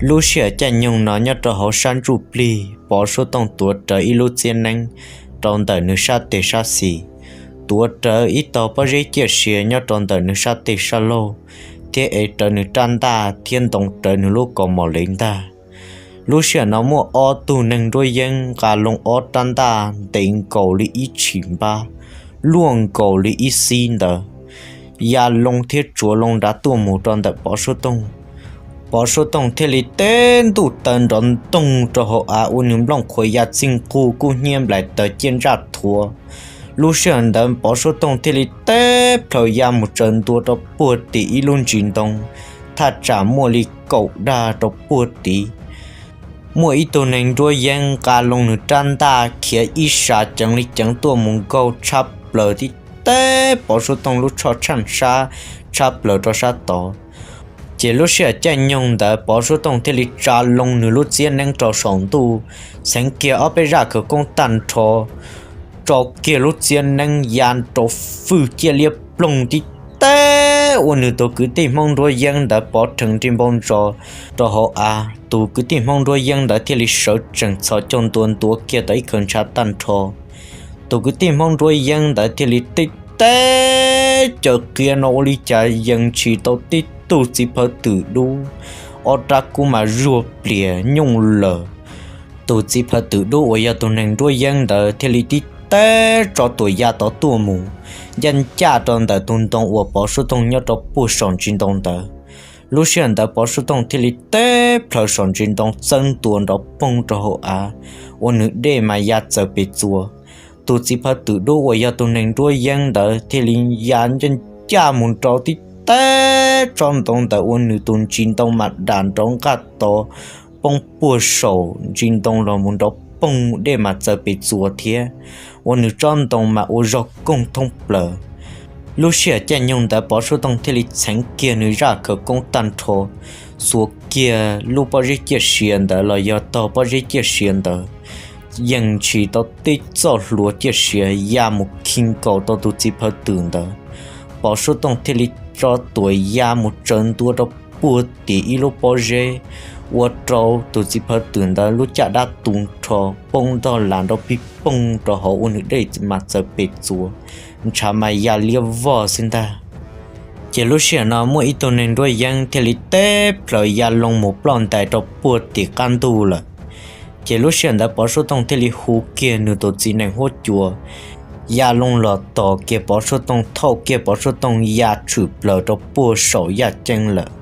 Lub sij hawm caij nyoog no nyob rau hauv sab ntsuj plig, Pov Suab Tooj tuav rawv ib lub txiab neeb rau ntawm nws sab tes sab xis, tuav rawv ib tog pob zeb ciaj sia nyob rau ntawm nws sab tes sab laug, thiab ev rawv nws rab ntaj thiab ntoo rawv nws lub kaus mom lev ntag. Lub sij hawm no muaj ob tug neeg nruab yeeb nqa loo ob rab ntaj ntev nkaus li ib tshim npab, luaj nkaus li ib xib ntawd, ya loo thiab tsuav loo nrad tuaj mus rau ntawm Pov Suab Tooj. Pov Suab Tooj thiaj li teb ntuj taw nrov ntoog rau hauv av ua nws nplooj qhuav ya txij nqug kub hnyiab nplaim taws ciaj ntsaj thuav. Lub sij hawm ntawd Pov Suab Tooj thiaj li teb plhaws ya mus tsaws ntua rau puag tim ib lub ntsis ntoo, thaj tsam muaj li kaum dag rau puag tid. Muaj ib tug neeg nruab yeeb nqa loo nws rab ntaj khiav ib sab ceev li ceev tuaj mus nkaug tshab plaws tib teb Pov Suab Tooj lub tsho tshaaj sab tshab plaws rau sab tod. Ces lub sij hawm caij nyoog ntawd Pov Suab Tooj thiaj li tsa loo nws lub txiab neeb rau saum ntuj, txheev kiag ob peb zaj khawv koob tag nrho, tso kiag lub txiab neeb ya rau fwj ciaj liab ploog tib teb ua nws tus kwv tij Hmoob nruab yeeb ntawd pov rhees nti npau ntsos rau hauv av. Tus kwv tij Hmoob nruab yeeb ntawd thiaj li sawv tsees txhos caug ntua ntuav kiag tau ib kawm ntshav tag nrho. Tus kwv tij Hmoob nruab yeeb ntawd thiaj li tib teb caws qia no ua li cas yees ntshis tau tib tug txiv phaw twm dub, ob rab kub mas zuag plias nyooj lawm. Tus txiv phaw twm dub uas yog tus neeg nruab yeeb ntawd thiaj li tib teb tso tuam ya tod tuaj mus, ncaj ncaj rau ntawm tus ntoo uas Pov Suab Tooj nyob rau puag saum ntsis ntoo ntawd. Lub sij hawm ntawd Pov Suab Tooj thiaj li teb plhaws saum ntsis ntoo txawb ntua nrov poog rau hauv av, ua nws dej mas ya txaws pes txuas. Tus txiv phaw twm dub uas yog tus neeg nruab yeeb ntawd thiaj li ya ncaj ncaj mus nrau tib teb tsob ntoo ntawd ua nws tus ntsis ntoo mas dam nrov nqaj tod poob puag saum ntsis ntoo los mus nrov poog dej mas txaws pes txuas thiab, ua nws tsob ntoo mas ua zog koog thoob plaws. Lub sij hawm caij nyoog ntawd Pov Suab Tooj thiaj li txheev kiag nws zaj khawv koob tag nrho, xuas kiag lub pob zeb ciaj sia ntawd los yog tog pob zeb ciaj sia ntawd, yees ntshis tau tib txoj hlua ciaj sia ya mus khi nkaus tau tus txiv phaw twm ntawd. Pov Suab Tooj thiaj li tso tuam ya mus tsaws ntua rau puag tim ib lub pob zeb, ua rau tus txiv phaw twm ntawd lub caj dab tu nrho poob ntog las nrov pig poog rau hauv ua nws dej mas txaws pes txuas, ntshav mas ya liab vog xwb ntag. Ces lub sij hawm no muaj ib tug neeg nruab yeeb thiaj li teb plhaws ya loo mus ploj ntais rau puag tim qab ntuj lawm. Ces lub sij hawm ntawd Pov Suab Tooj thiaj li hu kiag nws tus txiv nees huab cua ya loo los tos kiag Pov Suab Tooj, thauj kiag Pov Suab Tooj ya tshwm plaws rau puag saum yaj ceeb lawm.